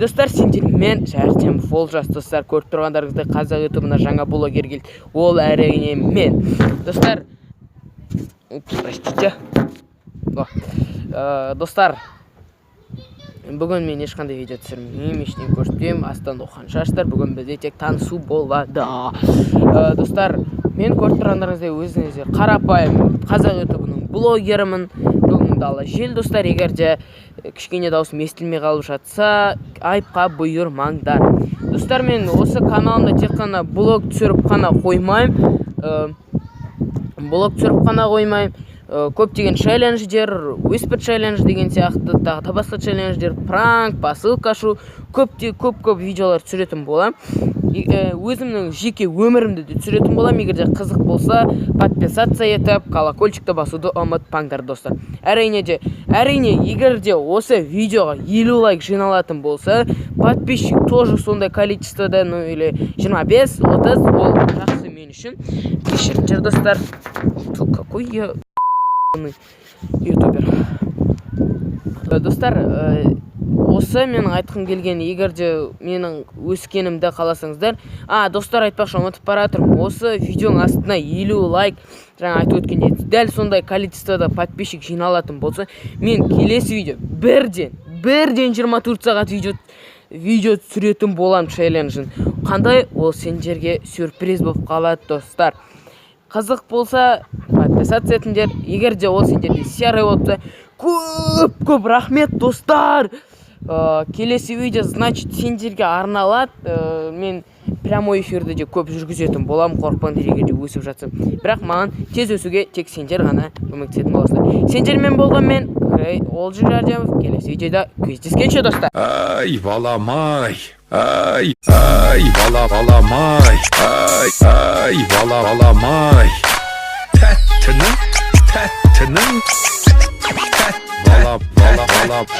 Достар, сендермен Жәрдем Олжас. Достар, көріп тұрғандарыңыздай, қазақ ютубына жаңа блогер келді. Ол, әрине, мен, достар. Упс, простите. О. Достар, бүгін мен ешқандай видео түсірмеймін, ештеңе көрсетпеймін, астан оқыған шаштар. Бүгін бізде тек танысу болады. Достар, мен, көріп тұрғандарыңыздай, өзіңіздер қарапайым қазақ ютубының блогерімін. Бүгін дала жел, достар. Егер де кішкене дауысым естілмей қалып жатса, айыпқа бұйырмаңдар. Достар, мен осы каналымда тек қана блог түсіріп қана қоймаймын, блог түсіріп қана қоймаймын, көптеген челлендждер, whisper челлендж деген сияқты, тағы да басқа челлендждер, пранк, посылка ашу, көпте көп көп видеолар түсіретін боламын. Өзімнің жеке өмірімді де түсіретін боламын. Егер де қызық болса, подписаться етіп, колокольчикті басуды ұмытпаңдар, достар. Әрине де, әрине, егер де осы видеоға 50 лайк жиналатын болса, подписчик тоже сондай количествода, ну или 25 30, ол жақсы мен үшін. Кешіріңдер, достар. Фу, какой я ютубер. Достар, осы менің айтқым келген. Егер де менің өскенімді қаласаңыздар. А, достар, айтпақшы, ұмытып бара жатырмын. Осы видеоның астына 50 лайк, жаңа айтып өткендей, дәл сондай количествода подписчик жиналатын болса, мен келесі видео бірден 24 сағат видео түсіретін боламын. Челленджін қандай, ол сендерге сюрприз болып қалады. Достар, қызық болса, подписаться етіңдер. Егер де ол сендерде серый болса, көп көп рахмет, достар. Келесі видео, значит, сендерге арналады. Мен прямой эфирді де көп жүргізетін боламын, қорықпаңдар, егер де өсіп жатсам. Бірақ маған тез өсуге тек сендер ғана көмектесетін боласыңдар. Сендермен болған мен, Олжас Жәрдемов. Келесі видеода кездескенше, достар. Ай, балам ай, ай, ай, бала, балам ай, ай, ай, бала, балам ай, тәттінің, тәттінің.